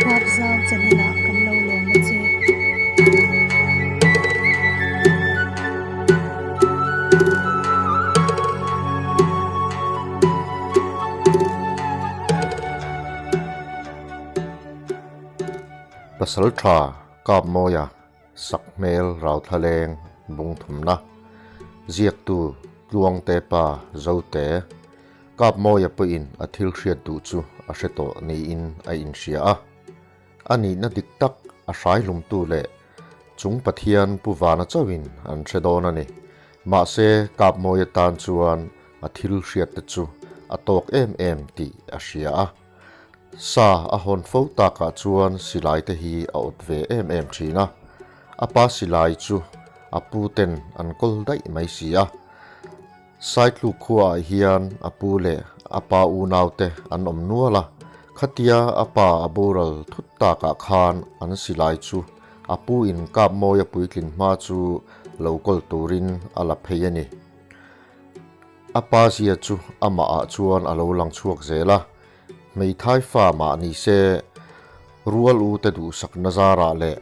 Huapzau channel ah kan lo lawm a che. Pasal tha kap mawia sakhmel rauthlaleng bungthumna ziaktu Tluangte pa Zote Kap mawia pawhin a thil hriat duh chu a hre tawh niin a inhria a. A nihna dik tak a hrai hlumtu leh chung Pathian Pu Vana chauhin an hre dawn a ni. Mahse, Kap mawia tan chuan a thil hriat te chu a tawk em em tih a hria a. Sa a hawn fo takah chuan silai te hi a awt ve em em thin a. A pa silai chu a pu ten an kawl daih mai si a. Saitluk khuaah hian a pu leh a pa unaute an awm nual a, khatia a pa a boral thut takah khan an silai chu a pu in kap mawi a puitlin hma chu lo kawl turin a la phei a ni. A pa zia chu amahah chuan a lo lang chhuak zel a, hmeithai fa mah ni se rual u te duhsakna zarah leh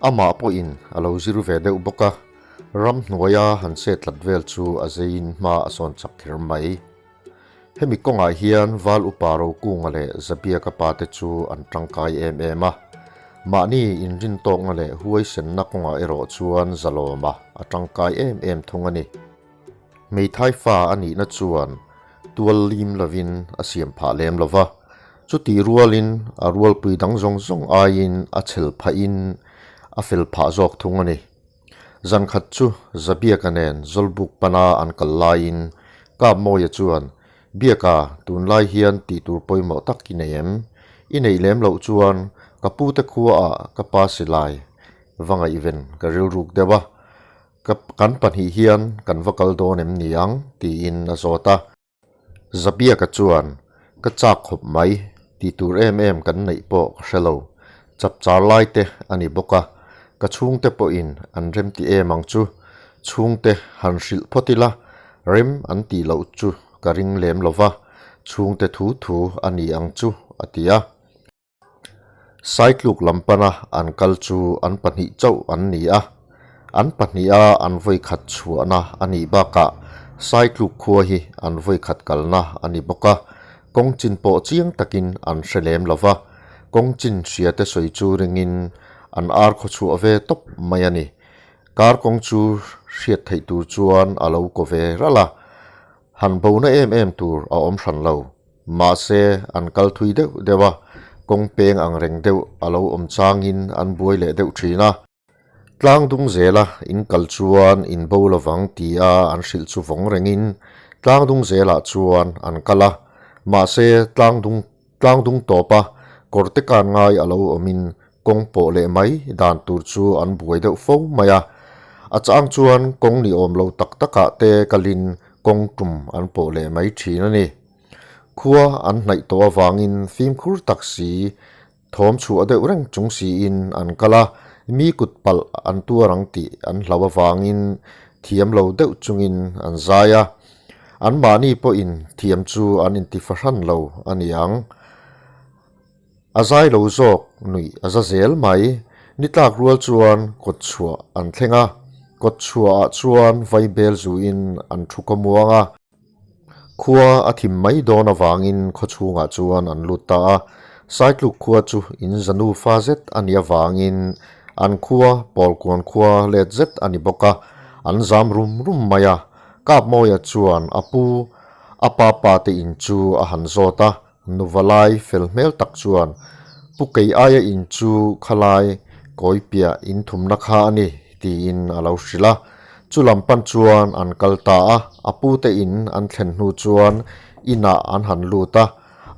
Amah pawhin a lo zir ve deuh bawk a, ramhnuaia han set tlat vel chu a zeiin hma a sawn chak kher mai. Hemi kawngah hian Val Upa Rokunga leh Zabiaka pa te chu an tangkai em em a, mahni inrintawkna leh huaisenna kawngah erawh chuan Zalawma a tangkai em em thung a ni. Hmeithai fa a nihna chuan tual lim lovin a siam phah lem lo va, chutih rualin a rualpui dang zawng zawng aiin a chhel phahin a fel phah zawk thung a ni. Zan khat chu Zabiaka nen Zawlbuk pana an kal laiin Kapmawia chuan, Biaka, tunlai hian tih tur pawimawh tak i nei em? I neih lem loh chuan ka pute khuaah ka pa silai va ngaihven ka rilruk deuh a, Ka kan pahnih hian kan va kal dawn em ni ang? tiin a zawt a. Zabiaka chuan, Ka chak khawp mai, tih tur em em kan neih pawh ka hre lo. Chapchar lai te a ni bawk a, ka chhungte pawhin an rem ti em ang chu. Chhungte han hrilh phawt ila, rem an tih loh chu ka ring lem lo va, chhungte thu thu a ni ang chu, a ti a. Saitluk lam pana an kal chu an pahnih chauh an ni a, an pahniha an vawi khat chhuahna a nih bakah Saitluk khua hi an vawi khat kalna a ni bawk a, kawng chin pawh chiang takin an hre lem lo va, kawng chin hria te sawi chu ringin an ar khaw chhuah ve tawp mai a ni. Kar kawng chu hriat theih tur chuan a lo kaw ve ralh a, han bona em em tur a awm hran lo. Mahse, an kal thui deuh deuh a, kawng peng ang reng deuh a lo awm changin an buai leh deuh thin a. Tlang dung zela in kal chuan in bo lovang tia an hrilh chu vawng rengin tlang dung zelah chuan an kal a. Mahse, tlang dung tlang dung tawpa kawrte kan ngai a lo awmin kawng pawh leh mai dan tur chu an buai deuh fo mai a. A chang chuan kawng ni awm lo tak takah te kalin kawng tum an pawh leh mai thin a ni. Khua an hnaih tawh avangin fimkhur tak si, thawm chhuah deuh reng chung siin an kal a, mi kut palh an tuar ang tih an hlauh avangin thiam lo deuh chungin an zai a. Anmahni pawhin thiam chu an inti fahran lo a ni ang. A zai lo zawk nuih a za zel mai. Ni tlak rual chuan kawt chhuah an thleng a, kawt chhuahah chuan vaibel zuin an thu kawmuang a. Khua a thim mai dawn avangin khaw chhungah chuan an lut ta a, Saitluk khua chu in za nufa zet a nih avangin an khua Pawlkuan khua let zet a ni bawk a, an zam rum rum mai a. Kapmawia chuan a pu, a pa pa te in chu a han zawt a, nuva lai fel hmel tak chuan Pu kei aia in chu khalai kawi piah in thumna kha a ni tiin a lo hrilh a. Chu lam pan chuan an kal ta a, a pu te in an thlen hnu chuan inah an han lut a,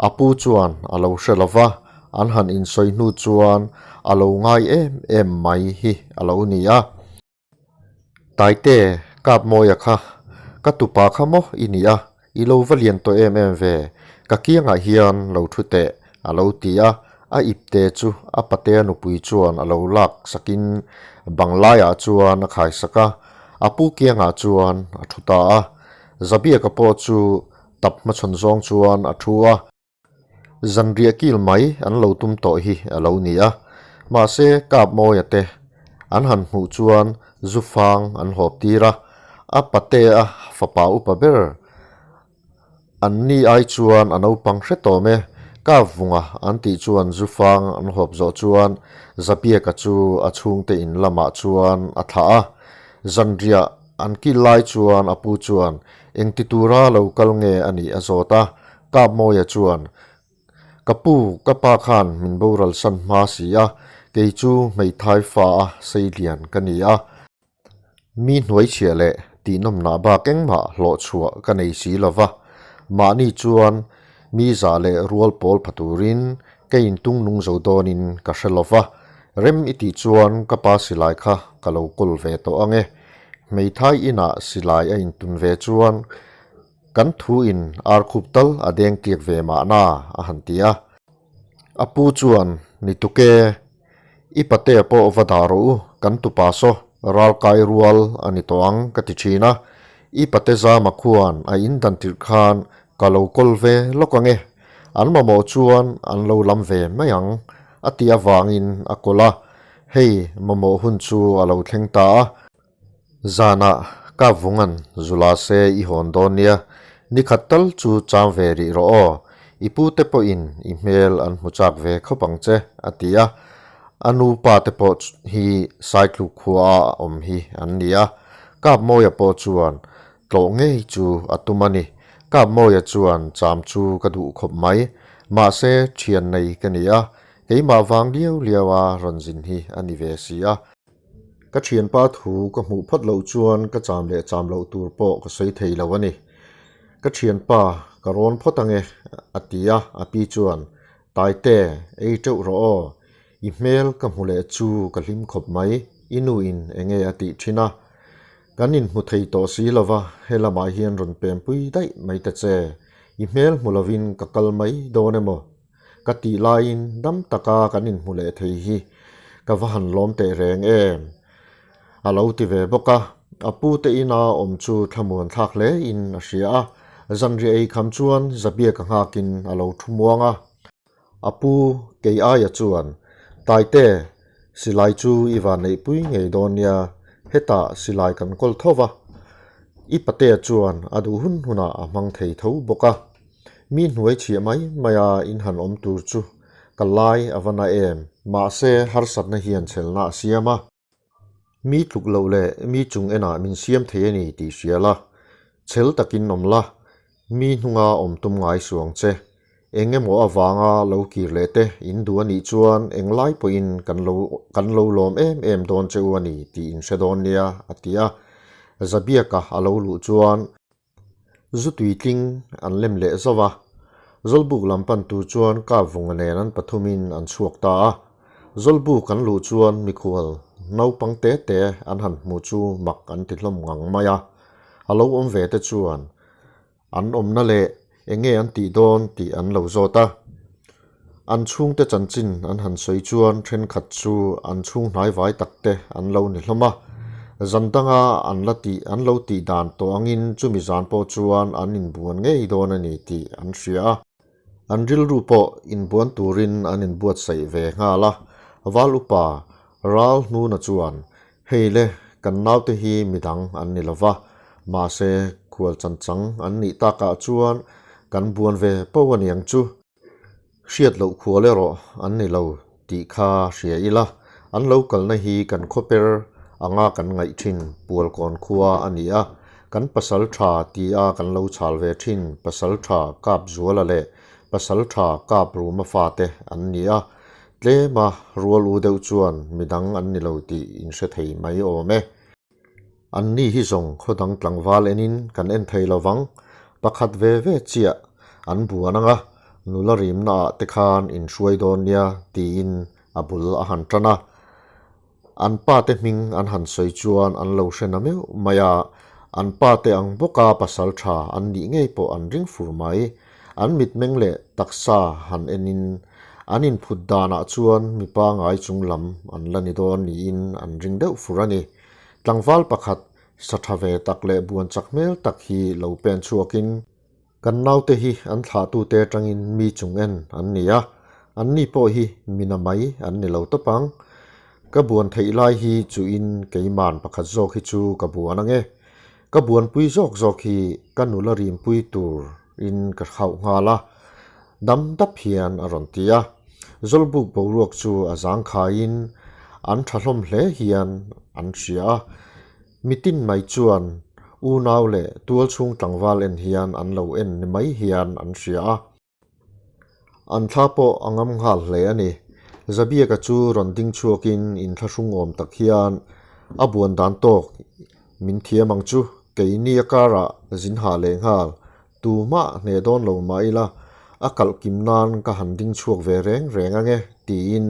a pu chuan a lo hre lo va, an han insawi hnu chuan a lo ngai em em mai hi a lo ni a. Taite, kap mawia kha, ka tupa kha maw i ni a, i lo va lian tawh em em ve, ka kiangah hian lo thu teh, a lo ti a, a ipte chu a patea nupui chuan a lo lak sakin bang laiah chuan a khai sak a, a pu kiangah chuan a thu ta a. Zabiaka pawh chu tap hmachhawn zawng chuan a thu a. Zanriah kil mai an lo tum tawh hi a lo ni a, mahse Kapmawia te an han hmuh chuan zu fang an hawp tir a, a patea fapa upa ber An ni ai chuan a naupang hre tawm e, Kap vunga an tih chuan zu fang an hawp zawh chuan Zabiaka chu a chhungte in lamah chuan a thlah a. Zanriah an kil lai chuan a pu chuan engti tura lo kal nge a nih a zawt a, Kap Mawia chuan, Ka pu, ka pa khan min boral san hma si a, kei chu hmeithai fa a seilian ka ni a. Mi hnuaichhiah leh tihnawmnah bak engmah hlawhchhuah ka nei si lo va, mahni chuan mi zah leh rual pawl pha turin ka intung nung zo dawnin ka hre lo va, rem i tih chuan ka pa silai kha ka lo kawl ve tawh ang e. Hmeithai inah silai a intun ve chuan kan thu in arkhup tal a deng tliak ve mahna a han ti a. A pu chuan, Ni tuk e, i patea pawh va dah rawh u, kan tupa saw ralkai rual a ni tawh ang ka ti thin a. I pate zama khuan a in dan tirh khan ka lo kawl ve lawk ang e, an mamawh chuan an lo lam ve mai ang a tih avangin a kawl a, hei mamawh hun chu a lo thleng ta a. Zanah ka vungan zula se i hawn dawn nia, nikhat tal chu chang ve rih rawh aw, i pu te pawhin i hmel an hmu chak ve khawp ang che, a ti a. A nu pa te pawh hi Saitluk khua a awm hi an ni a, Kapmawia pawh chuan tlawh ngei chu a tum a ni. Kapmawia chuan cham chu ka duh khawp mai, mahse thian nei ka ni a, keimah vang liau liau a rawn zin hi a ni ve si a. Ka thianpa thu ka hmuh phawt loh chuan ka cham leh cham loh tur pawh ka sawi thei lo a ni. Ka thianpa ka rawn phawt ange a ti a, a pi chuan, Taite, ei teuh rawh aw, i hmel ka hmu leh chu ka hlim khawp mai, i nu in enge a tih thin a. Kan inhmu thei tawh si lova, he lamah hian rawn pempui daih mai ta che, i hmel hmu lovin ka kal mai dawn emaw? Ka tih laiin dam taka kan inhmu leh thei hi ka va han lawm teh reng em? A lo ti ve bawk a, a pu te ina awm chu thlamuan thlak hle in a hria a, zanriah ei kham chuan Zabiaka nghakin a lo thu muang a. A pu kei aia chuan, Taite, silai chu i van neihpui ngei dawn nia, hetah silai kan kawl tho va. I patea chuan a duh hun hunah a hmang thei tho bawk a. Mi hnuai chhiah mai mai a in han awm tur chu ka lai a va na em. Mahse harsatna hian chhelna a siam a. Mi tluk loh leh mi chung enah min siam thei a ni tih hria la. Chhel takin awm la, mi hnunga awm tum ngai suang che. Eng emaw avanga lo kir leh te in duh a nih chuan englai pawhin kan lo kan lo lawm em em dawn che u a ni tih in hre dawn nia, a ti a. Zabiaka a lo luh chuan. Zu tuitling an lem leh zauh a, Zawlbuk lam pan tur chuan Kapvunga nen an pathumin an chhuak ta a. Zawlbuk an luh chuan mikhual naupang te te an han hmu chu mak an ti hlawm ngang mai a. A lo awm ve te chuan an awmna leh eng nge an tih dawn tih an lo zawt a. An chhungte chanchin an han sawi chuan thenkhat chu an chhung hnaivai tak te an lo ni hlawm a, zan danga an la tih an lo tih dan tawh angin chumi zan pawh chuan an inbuan ngei dawn a ni tih an hria a. An rilru pawh inbuan turin an inbuatsaih ve nghal a, Val upa Ral Hnuna chuan, Hei le, kan naute hi midang an ni lova, mahse khual chanchang an nih takah chuan kan buan ve poh a niang chu. Hriat loh khual erawh an ni lo tih kha hria ila, an lo kalna hi kan khawper anga kan ngaih thin Pualkawn khua a ni a, kan pasal tha tia kan lo chhal ve thin pasal tha Kap Zuala leh pasal tha Kap Ruma fate an ni a, tlema rual u deuh chuan midang an ni lo tih in hre thei mai awm e. An ni hi zawng khaw dang tlangval enin kan en thei lo vang, pakhat ve ve chiah an buan ang a, nula rimna ah te khan in hruai dawn nia tiin a bul a han tan a. An pa te hming an han sawi chuan an lo hre na meuh mai a, an pa te ang bawka pasal tha an nih ngei pawh an ring fur mai. An mitmeng leh taksa han enin an inphut danah chuan mipa ngai chung lam an la ni dawn niin an ring deuh fur a ni. Tlangval pakhat sa tha ve tak leh buan chak hmel tak hi lo pen chhuakin. Kan naute hi an thlahtute atangin mi chung en an ni a, anni pawh hi mina mai an ni lo tawp ang. Ka buan theih lai hi chuin keiman pakhat zawk hi chu ka buan ang e. Ka buanpui zawk zawk hi ka nula rimpui tur in ka hauh nghal a, dam dap hian a rawn ti a. Zawlbuk boruak chu a zangkhaiin an tha hlawm hle hian an hria a. Mitin mai chuan unau leh tualchhung tlangval en hian an lo en ni mai hian an hria a. An thla pawh a ngam nghal hle a ni. Zabiaka chu rawn ding chhuakin inthlahrung awm tak hian a buan dan tawk min thiam ang chu keini a karah zin hah leh nghal tumah hneh dawn lo mah ila a kalh kim nan ka han ding chhuak ve reng reng ange tiin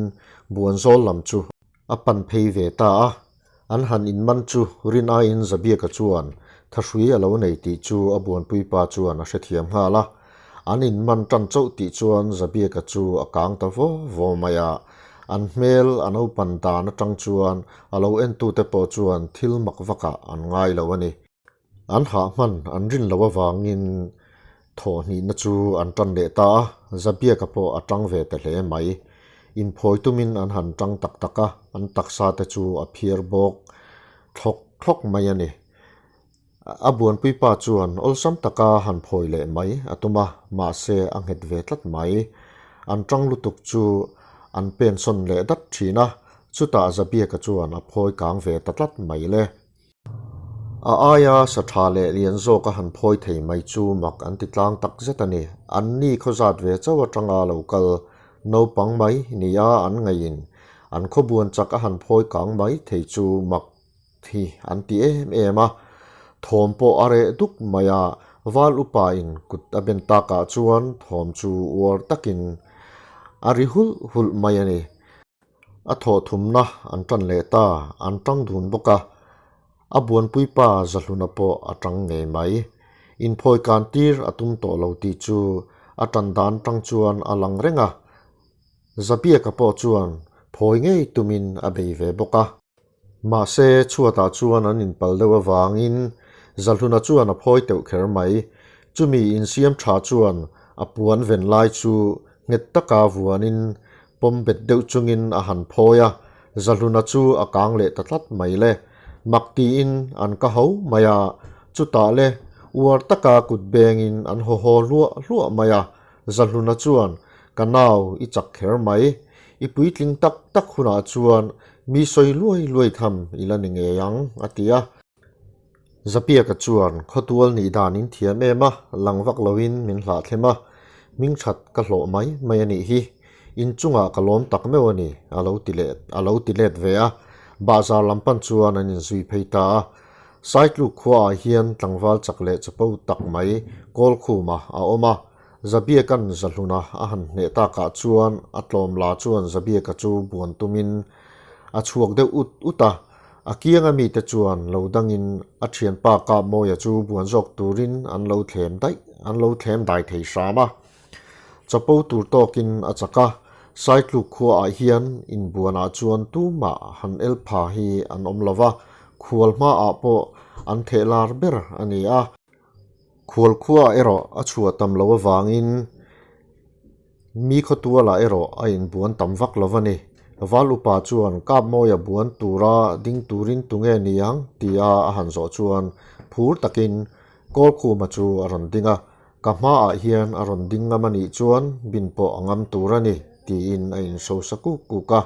buan zawl lam chu a pan phei ve ta a. An han inman chu rin aiin Zabiaka chuan thahrui a lo nei tih chu a buanpuipa chuan a hrethiam nghal a. An inman tan chauh tih chuan Zabiaka chu a kang ta vaw vaw mai a. An hmel a naupan dan atang chuan a lo entute pawh chuan thil mak vakah an ngai lo a ni. An hah hman an rin loh avangin thawhhnihna chu an tan leh ta a, Zabiaka pawh a tang ve ta hle mai. Inphawi tumin an han tang tak tak a, an taksa te chu a phiar bawk thlawk thlawk mai a ni. A buanpuipa chuan awlsam taka han phawi leh mai a tum a, mahse a nghet ve tlat mai. An tang lutuk chu an pensawn leh dat thin a, chutah Zabiaka chuan a phawi kang ve ta tlat mai le. A aia sa tha leh lian zawk a han phawi thei mai chu mak an ti tlang tak zet a ni. An ni khaw zat ve chauh atanga lo kal naupang mai nia an ngaihin an khawbuan chak a han phawi kang mai thei chu mak hi an ti em em a. Thawm pawh a reh duk mai a, val upa in kut a ben takah chuan thawm chu uar takin a ri hulh hulh mai a ni. A thawhthumna an tan leh ta, an tang dun bawk a, a buanpui pa Zahluna pawh a tang ngei mai. Inphawi kan tir a tum tawh lo tih chu a tan dan tang chuan a lang reng a, Zabiaka pawh chuan phawi ngei tumin a bei ve bawk a. Mahse, chhuatah chuan an inpal deuh avangin Zahluna chuan a phawi teuh kher mai. Chumi insiam tha chuan a puan ven lai chu nghet taka vuanin pawm bet deuh chungin a han phawi a, Zahluna chu a kang leh ta tlat mai le. Mak tiin an ka ho mai a, chutah le uar taka kut bengin an haw haw hluah hluah mai a, Zahluna chuan, Ka nau, i chak kher mai. I puitling tak tak hunah chuan mi sawi luai luai tham i la ni ngei ang, a ti a. Zapiaka chuan, Khawtual nih dan in thiam em a, lang vak loin min hlahthlem a, hming that ka hlawh mai mai a nih hi. In chungah ka lawm tak meuh a ni, a lo ti leh a lo ti let ve a. Bahzar lam pan chuan an inzui phei ta a. Saitluk khuaah hian tlangval chak leh chapo tak mai Kawlkhuma a awm a. Zabiaka'n Zahluna a han hneh takah chuan a tlawm la chuan Zabiaka chu buan tumin a chhuak deuh ut ut a. A kianga mite chuan lo dangin a thianpa Kapmawia chu buan zawk turin an lo thlem daih an lo thlem dai thei hram a. Chapo tur tawkin a chak a, Saitluk khuaah hian inbuanah chuan tumah han el pha hi an awm lo va, khual hmaah pawh an theh lar ber a ni a. Khual khuaah erawh a chhuah tam loh avangin mi khawtualah erawh a inbuan tam vak lo a ni. Val upa chuan Kapmawia buan tura ding turin tunge ni ang tia a han zawh chuan phur takin Kawlkhuma chu a rawn ding a, Ka hmaah hian a rawn ding ngam a nih chuan bin pawh a ngam tur a ni tiin a inhrosa kuk kuk a.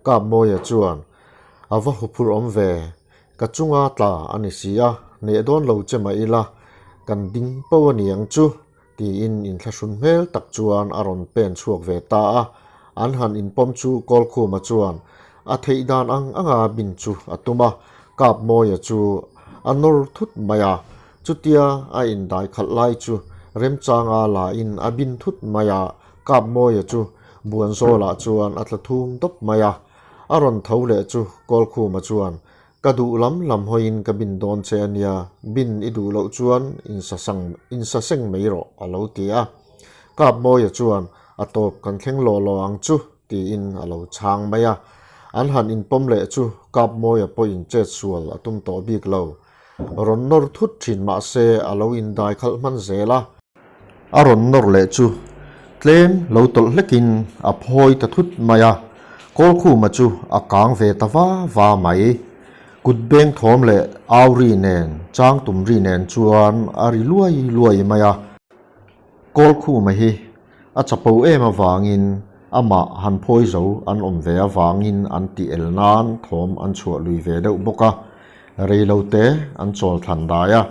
Kapmawia chuan a va huphurh awm ve. Ka chunga tla a ni si a, hneh dawn lo che mah ila, kan ding po a ni ang chu, tiin inthlahrun hmel tak chuan a rawn pen chhuak ve ta a. An han inpawm chu Kawlkhuma chuan a theih dan ang anga bin chu a tum a, Kapmawia chu a nawr thut mai a, chutia a indai khalh lai chu remchanga lain a bin thut mai a, Kapmawia chu Buanzawlah chuan a tla thum dawp mai a. A rawn tho leh chu Kawlkhuma chuan, Ka duh lam lam hawiin ka bin dawn che a nia, bin i duh loh chuan insaseng mai rawh, a lo ti a. Kapmawia chuan, A tawp kan thleng lawh lawh ang chu, tiin a lo chhang mai a. An han inpawm leh chu Kapmawia pawhin chet sual a tum tawh bik lo. Rawn nawr thut thin mah se a lo indai khalh hman zel a. A rawn nawr leh chu tlem lo tawlh hlekin a phawi ta thut mai a, Kawlkhuma chu a kang ve ta va va mai. Kut beng thawm leh au ri nen, chang tum ri nen chuan a ri luai luai mai a. Kawlkhuma hi a chapo em avangin amah han phawi zo an awm ve avangin an tih el nan thawm an chhuah lui ve deuh bawk a, reilote an chawl thlan dai a.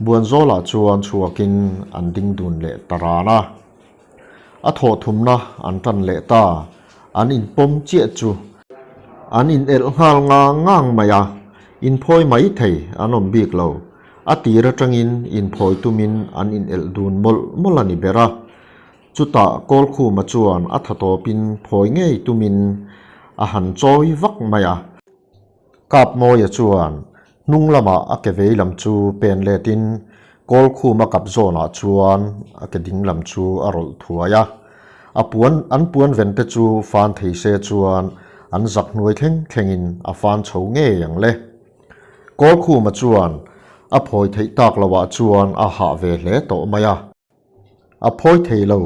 Buanzawlah chuan chhuakin an ding dun leh ta ran a. A thawhthumna an tan leh ta, an inpawm chiah chu an inelh nghal ngang ngang mai a, inphawi mai thei an awm bik lo. A tir atangin inphawi tumin an inelh dun mawlh mawlh a ni ber a. Chutah Kawlkhuma chuan a tha tawpin phawi ngei tumin a han chawi vak mai a. Kapmawia chuan hnung lamah a ke vei lam chu pen letin Kawlkhuma kap zawnah chuan a ke ding lam chu a rawlh thuai a. A puan an puan ven te chu fan thei se chuan an zak hnuai thleng thlengin a fan chho ngei ang le. Kawlkhuma chuan a phawi theih tak loah chuan a hah ve hle tawh mai a. A phawi thei lo.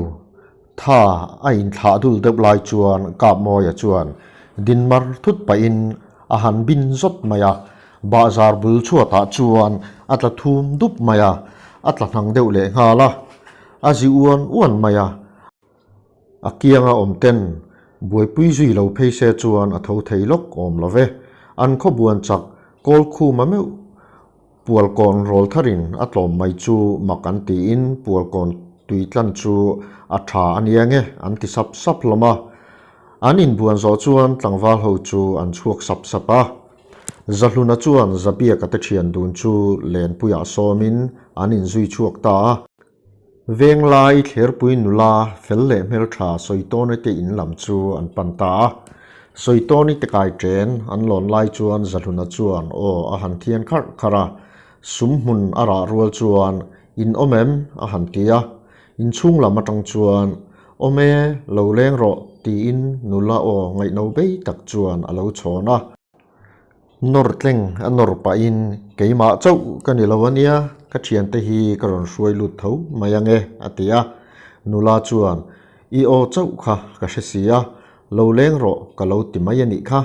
Tha a inthlah dul deuh lai chuan Kapmawia chuan dinmar thut pahin a han bin zawt mai a, bahzar bul chhuatah chuan a tla thum dup mai a, a tla hnang deuh leh nghal a, a zi uan uan mai a. A kianga awm ten buaipui zui lo phei se chuan a tho thei lawk awm lo ve. An khawbuan chak Kawlkhuma meuh Pualkawn rawl tharin a tlawm mai chu mak an tiin Pualkawn tui tlan chu a tha a nia nge an ti sap sap hlawm a. An inbuan zawh chuan tlangval ho chu an chhuak sap sap a. Zahluna chuan Zabiaka te thian dun chu Lenpuiah sawmin an inzui chhuak ta a. Venglai Thlerpui nula fel leh hmeltha Sawitawni te in lam chu an pan ta a. Sawitawni te kai chen an lawn lai chuan Zahluna chuan aw a han thian kharh kharh a, sum hmun a rah rual chuan in awm em? a han ti a. Inchhung lam atang chuan Awm e, lo leng rawh tiin nula aw ngaihno bei tak chuan a lo chhawn a. Nawr tleng a nawr pahin keimah chauh ka ni lo ania, ka thiante hi ka rawn hruai lut tho mai ange a ti a. Nula chuan, I aw chauh kha ka hre si a, lo leng rawh ka lo ti mai a nih kha.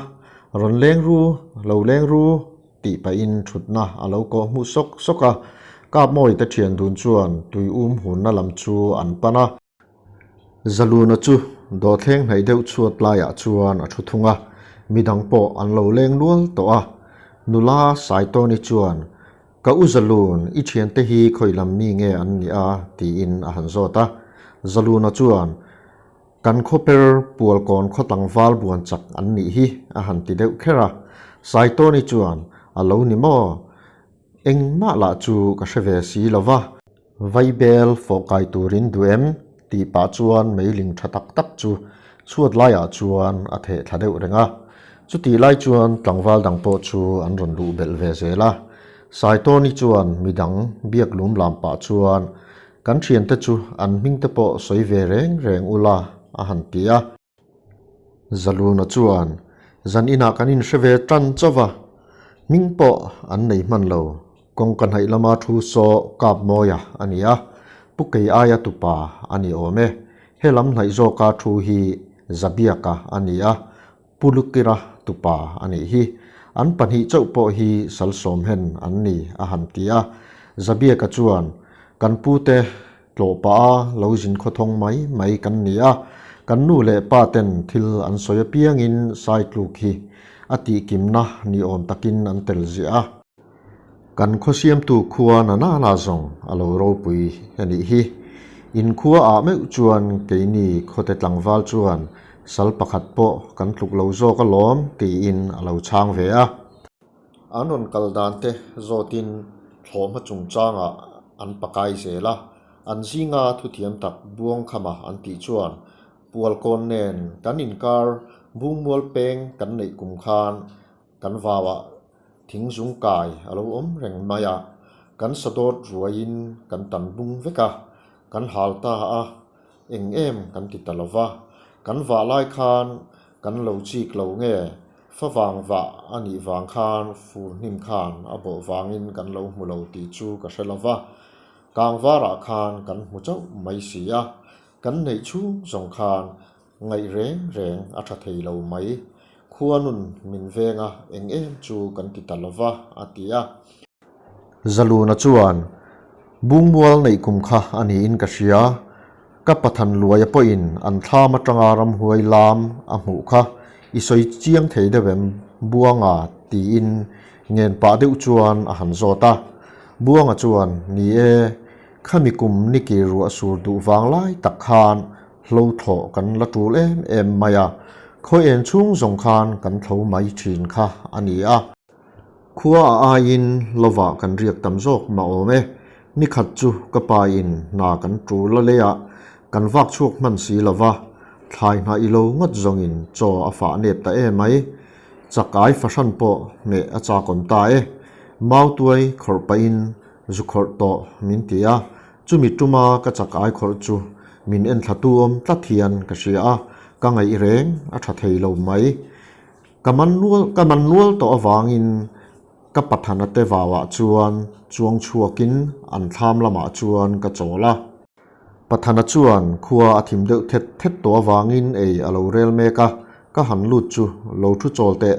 Rawn leng ru, lo leng ru tih pahin thutna a lo kawh hmuh sawk sawk a. Kapmawite thian dun chuan tui um hunna lam chu an pan a. Zaluna chu dawhthleng hnaih deuh chhuat laiah chuan a thu thung a, midang pawh an lo leng nual tawh a. Nula Saitawni chuan, Ka u Zalun, i thiante hi khawi lam mi nge an nih a? tiin a han zawt a. Zaluna chuan, Kan khawper Pualkawn khaw tlangval buan chak an nih hi, a han ti deuh kher a. Saitawni chuan, A lo ni maw? Engmah lah chu ka hre ve si lo va. Vaibel fawh kai turin duh em? tih pah chuan meiling tha tak tak chu chhuat laiah chuan a theh thla deuh reng a. Chutih lai chuan tlangval dang pawh chu an rawn luh belh ve zel a. Saitawni chuan midang biak lum lam pah chuan kan thiante chu an hming te pawh sawi ve reng reng ula a han ti a. Zaluna chuan zan inah kan inhre ve tan chauh a, hming pawh an nei hman lo. Kawngka hnaih lama thu saw kap mawia a ni a, Pu Kei aia tupa a ni awm e. He lam hnaih zawka thu hi Zabiaka a ni a, Pu Lukira tupa a nih hi. An pahnih chauh pawh hi Salsawm hen an ni a han ti a. Zabiaka chuan, Kan pute Tlawh pah a lo zin khawthawng mai mai kan ni a, kan nu leh pa ten thil an sawi apiangin Saitluk hi a tihkimna ni awm takin an tel ziah a. Kan khawsiamtu khua na nana zawng a lo ropui a nih hi. In khua ah meuh chuan keini khawte tlangval chuan sal pakhat pawh kan tluk lo zawk alawm tiin a lo chhang ve a. An rawn kal dan te zawtin thlawhhma chungchangah an pakai zel a, an zinga thuthiam tak Buangkhama an tih chuan Pualkawn nen kan inkar Bungmual peng kan neih kum khan kan vauah thing zung kai a lo awm reng mai a, kan sadawt ruaiin kan tan bung vek a, kan hal ta a, eng em kan ti ta lo va, kan vah lai khan kan lo chik lo nge Favang vah a nih vang khan fur hnim khan a bawh vangin kan lo hmu lo tih chu ka hre lo va. Kangvarah khan kan hmu chauh mai si a, kan neih chhung zawng khan ngaih reng reng a tha thei lo mai. Khua nun min veng a, eng em chu kan ti ta lova, a ti a. Zaluna chuan, Bungmual neih kum kha a niin ka hria. Ka Pathan Luaia pawhin an thlam atanga ramhuai lam a hmuh kha i sawi chiang thei deuh em Buanga tiin ngen pah deuh chuan a han zawt a. Buanga chuan, Ni e, khami kum niki ruah sur duh vang lai tak khan hlo thlawh kan la tul em em mai a, khawi en chhung zawng khan kan thlo mai thin kha a ni a. Khua a aiin lovah kan riak tam zawk mah awm e. Nikhat chu ka pa in hna kan tul a leiah kan vak chhuak hman si lo va, thlai hna i lo ngawt zawngin chaw a fah nep ta em mai. Chakai fahran pawh hmeh a chakawm ta e. Mautuai khawrh pahin zu khawrh tawh min ti a, chumi tuma ka chakai khawrh chu min enthlatu awm tlat hian ka hria a, ka ngaih reng a tha thei lo mai. Ka man nual ka man nual tawh avangin ka pathana te vauah chuan chuang chhuakin an thlam lamah chuan ka chawl a. Pathana chuan khua a thim deuh thet thet tawh avangin ei a lo rel mek a, ka han lut chu lo thu chawl teh,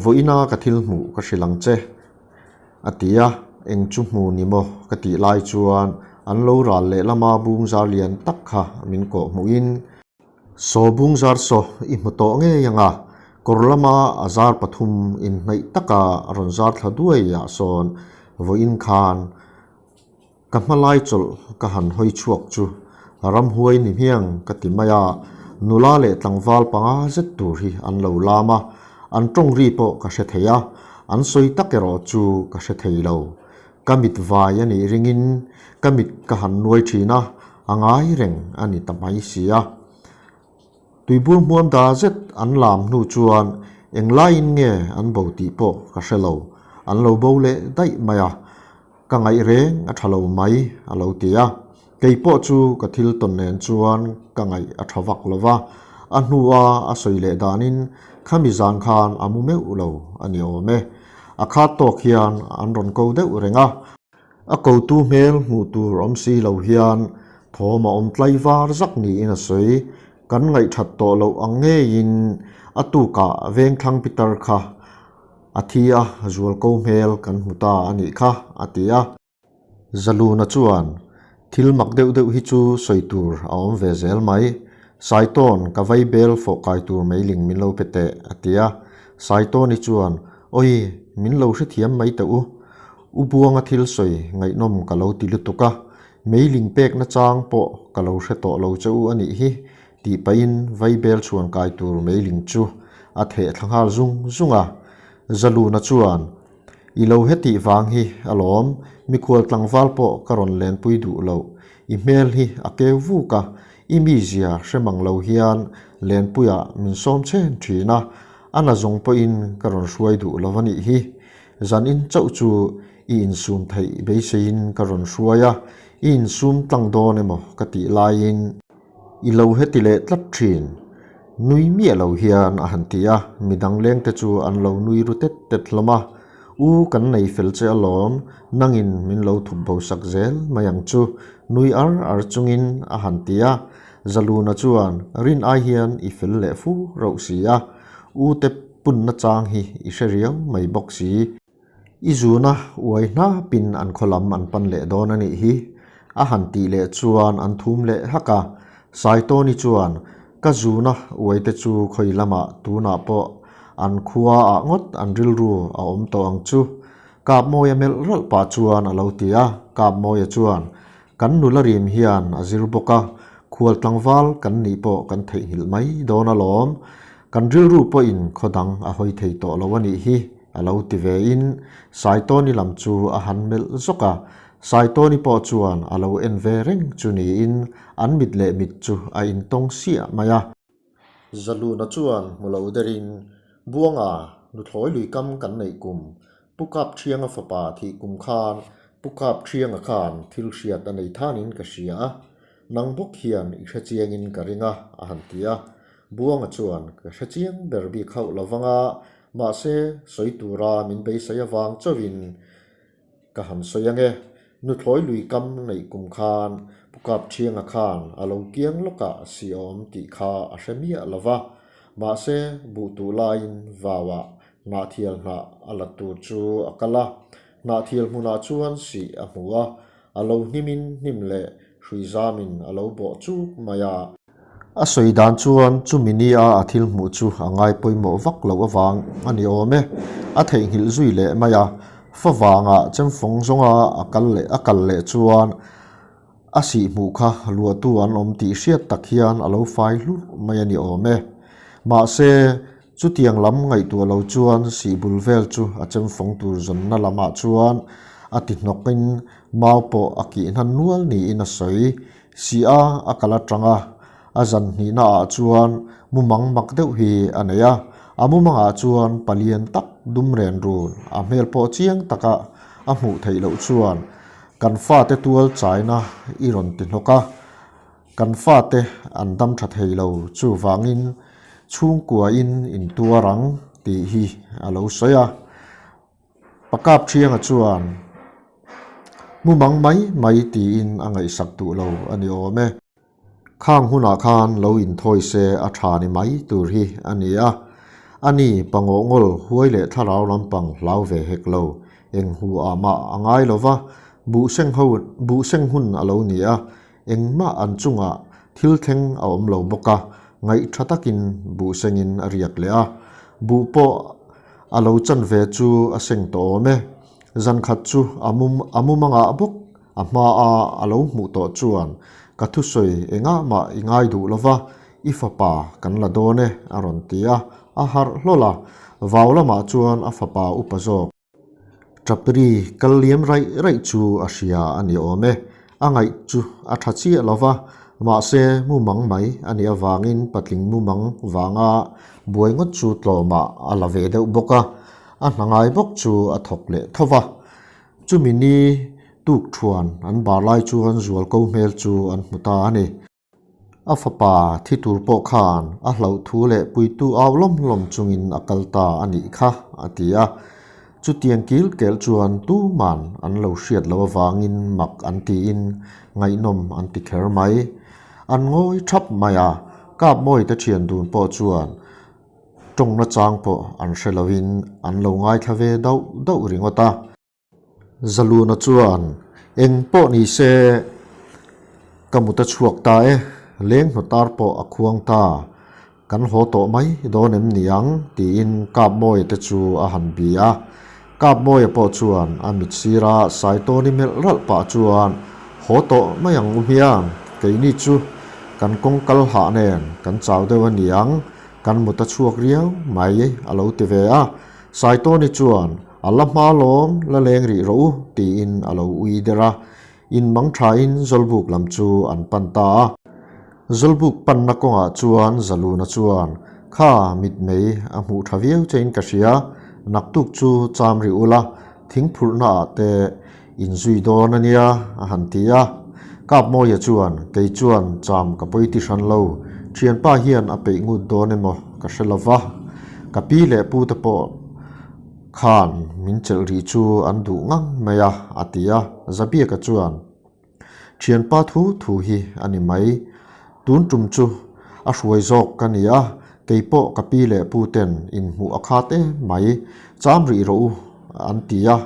vawiina ka thil hmuh ka hrilh ang che a ti a, eng chu hmu ni maw ka tih lai chuan an lo ral lehlama bung zar lian tak kha min kawh hmuhin, Saw bung zar saw i hmu tawh ngei ang a, kawr lama a zar pathum inhnaih taka a rawn zar thla duai ah sawn vawiin khan ka hma lai chawlh ka han hawi chhuak chu ramhuai ni hmiang ka ti mai a, nula leh tlangval panga zet tur hi an lo lam a, an tawng ri pawh ka hre thei a, an sawi tak erawh chu ka hre thei lo. Ka mit vai a nih ringin ka mit ka han nuai thin a, a ngai reng a ni ta mai si a. Tuibur hmuam da zet an lam hnu chuan englaiin nge an bo tih pawh ka hre lo, an lo bo leh daih mai a, ka ngaih reng a tha lo mai a lo ti a. Kei pawh chu ka thil tawn nen chuan ka ngaih a tha vak lo va, a hnua a sawi leh danin khami zan khan a mu meuh lo a ni awm e. A khat tawk hian an rawn ko deuh reng a. A kotu hmel hmuh tur awm si lo hian thawm a awm tlai var zak niin a sawi. Kan ngaihthat tawh loh ang ngeiin a tukah Vengthlang Pitar kha a thi a, zualko hmel kan hmu ta a nih kha, a ti a. Zaluna chuan, Thil mak deuh deuh hi chu sawi tur a awm ve zel mai. Saitawn, ka vai bel fawh kai tur meiling min lo pe teh, a ti a. Saitawni chuan, Awi, min lo hrethiam mai teh u. U Buanga thil sawi ngaihnawm ka lo ti lutuk a, meiling pek nachang pawh ka lo hre tawh lo che u a nih hi, tih pahin vai bel chhuan kai tur meiling chu a theh thla nghal zung zung a. Zaluna chuan, I lo hetih vang hi alawm, mikhual tlangval pawh ka rawn lenpui duh loh. I hmel hi a keu vuk a, i mizia hre mang lo hian lenpuiah min sawm chhen thin a, a na zawng pawhin ka rawn hruai duh lo a nih hi. Zanin chauh chu i insum theih beiseiin ka rawn hruai a, i insum tlang dawn emaw ka tih laiin i lo heti leh tlat thin. Nui miah lo hian a han ti a, midang lengte chu an lo nui ru tet tet hlawm a. U kan nei fel che alawm, nangin min lo thup bo sak zel mai ang chu, nui ar ar chungin a han ti a. Zaluna chuan rin ai hian i fel leh fu rauh si a, u te punna chang hi i hre riau mai bawk si. I zuna uai hnapin an khaw lam an pan leh dawn a nih hi, a han tih leh chuan an thum leh hak a. Saitawni chuan, Ka zuna uai te chu khawi lamah tunah pawh an khua ah ngawt an rilru a awm tawh ang chu, Kapmawia melh ralh pah chuan a lo ti a. Kapmawia chuan, Kan nula rim hian a zir bawk a, khual tlangval kan nih pawh kan theihnghilh mai dawn alawm. Kan rilru pawhin khaw dang a hawi thei tawh lo a nih hi, a lo ti ve in Saitawni lam chu a han melh zawk a. Saitawni pawh chuan a lo en ve reng chu niin an mit leh mit chu a intawng siah mai a. Zaluna chuan hmu lo derin, Buanga, nuthlawi lui kam kan neih kum, Pu Kap Thianga fapa thih kum khan Pu Kap Thianga khan thil hriat a nei thanin ka hria a, nang bawk hian i hre chiangin ka ring a, a han ti a. Buanga chuan, Ka hre chiang ber bik hauh lo vang a, mahse sawi tura min beisei avang chauhin ka han sawi ange. Nuthlawi lui kam neih kum khan Pu Kapṭhianga khan a lo kiang lawkah si a awm tih kha a hre miah lo va. Mahse, buh tuh laiin vauah Hnahthial hnah a la tur chu a kal a, Hnahthial hmunah chuan sih a hmu a, a lo hnimin hnim leh hrui zamin a lo bawh chuk mai a. A sawi dan chuan chumi nia a thil hmuh chu a ngai pawimawh vak loh avang a ni awm e, a theihnghilh zui leh mai a, favangah chemfawng zawnga a kal leh a kal leh chuan a sih hmuh kha luahtu an awm tih hriat tak hian a lo fai hlurh mai a ni awm e. Mahse, Chutiang lam ngaihtuah lo chuan sihbul vel chu a chemfawng tur zawnna lamah chuan a ti hnawkin mau pawh a kih hnan nual niin a sawi. Si a, a kal atang a, a zan hnihna ah chuan mumang mak deuh hi a nei a. A mumangah chuan palian tak dum ren run a hmel pawh chiang taka a hmuh theih loh chuan kan fate tual chaina i rawn ti hnawk a. Kan fate an dam tha thei lo, chuvangin chhungkuain in tuar ang tih hi a lo sawi a. Pakap Thianga chuan mumang mai mai tiin a ngaihsak duh lo a ni awm e. Khang hunah khan lo inthawi se a tha ni mai tur hi a ni a. Ani pangawhngawl huai leh thlarau lampang hlau ve hek lo, eng hu ah mah a ngai lo va, buhseng ho buhseng hun a lo ni a, Engmah an chungah thil thleng a awm lo bawk a, ngaih tha takin buh sengin a riak leh a. Buh pawh a lo chan ve chu a seng tawh awm e. Zan khat chu a mum a mumangah bawk a hmaa a lo hmuh tawh chuan ka thusawi engah mah i ngai duh lo va, i fapa kan la dawn e a rawn ti a, a harh hlawl a. Vau lamah chuan a fapa upa zawk. Chapri kal liam raih raih chu a hria a ni awm e. A ngaih chu a tha chiah lo va, mahse mumang mai a nih avangin patling mumang vanga buai ngawt chu tlawmah a la ve deuh bawk a, a hna ngai bawk chu a thawk leh tho va. Chumi ni tuk thuan an bar lai chuan zualko hmel chu an hmu ta a ni. A fapa thi tur pawh khan a hlauh thu leh puitu au lawm lawm chungin a kal ta a nih kha, a ti a. Chutiang kil kel chuan tuman an lo hriat loh avangin mak an tiin ngaihnawm an ti kher mai. An ngawi thap mai a, Kapmawite thian dun pawh chuan tawngna chang pawh an hre loin an lo ngaithla ve dauh dauh ringawt a. Zaluna chuan, Eng pawh ni se, ka mut a chhuak ta e, leng hnawtar pawh a khuang ta, kan haw tawh mai dawn em ni ang? tiin Kapmawia te chu a han bi a. Kapmawia pawh chuan a mit sira Saitawni melh ralh pah chuan, Haw tawh mai ang u hmiang, keini chu kan kawng kal hah nen kan chau deuh a ni ang, kan mut a chhuak riau mai a lo ti ve a. Saitawni chuan, A la hma lawm, la leng rih rawh u, tiin a lo ui der a. In mang thain Zawlbuk lam chu an pan ta a. Zawlbuk panna kawngah chuan Zaluna chuan, Kha, mitmei a hmuh tha viau chein ka hria, naktuk chu cham rih ula, thingphurhna ah te in zui dawn a nia, a han ti a. Kapmawia chuan, Kei chuan cham ka pawi ti hran lo, thianpa hian a peih ngut dawn emaw ka hre lo va, ka pi leh pu te pawh khan min chelh rih chu an duh ngang mai a, a ti a. Zabiaka chuan, Thianpa thu thu hi a ni mai. Tun tum chu a hruai zawk ka ni a, kei pawh ka pi leh pu ten inhmuh a khat em mai, cham rih rawh u, an ti a.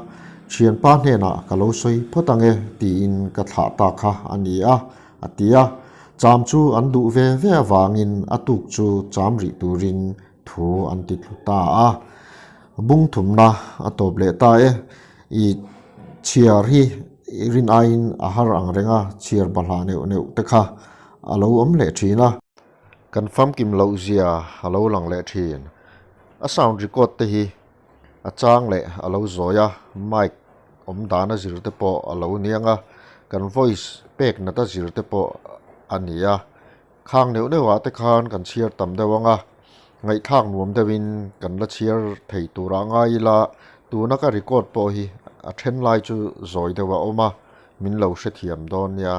Thianpa hnenah ka lo sawi phawt ang e tiin ka thlah ta kha a ni a, a ti a. Cham chu an duh ve ve avangin a tuk chu cham rih turin thu an ti thlu ta a. Bung thumna a tawp leh ta e. I chhiar hi rin aiin a har ang reng a, chhiar bahlah neuh neuh te kha a lo awm leh thin a. Kan famkim loh zia a lo lang leh thin. A sound record te hi a chang leh a lo zawi a, mic awm dana zir te pawh a lo niang a, kan voice pek nata zir te pawh a ni a. Khang neuh neuh ah te khan kan chhiar tam deuh ang a, ngaihthlak nuam deuhin kan la chhiar thei turah ngai ila, tuna ka record pawh hi a then lai chu zawi deuh a awm a, min lo hrethiam dawn nia.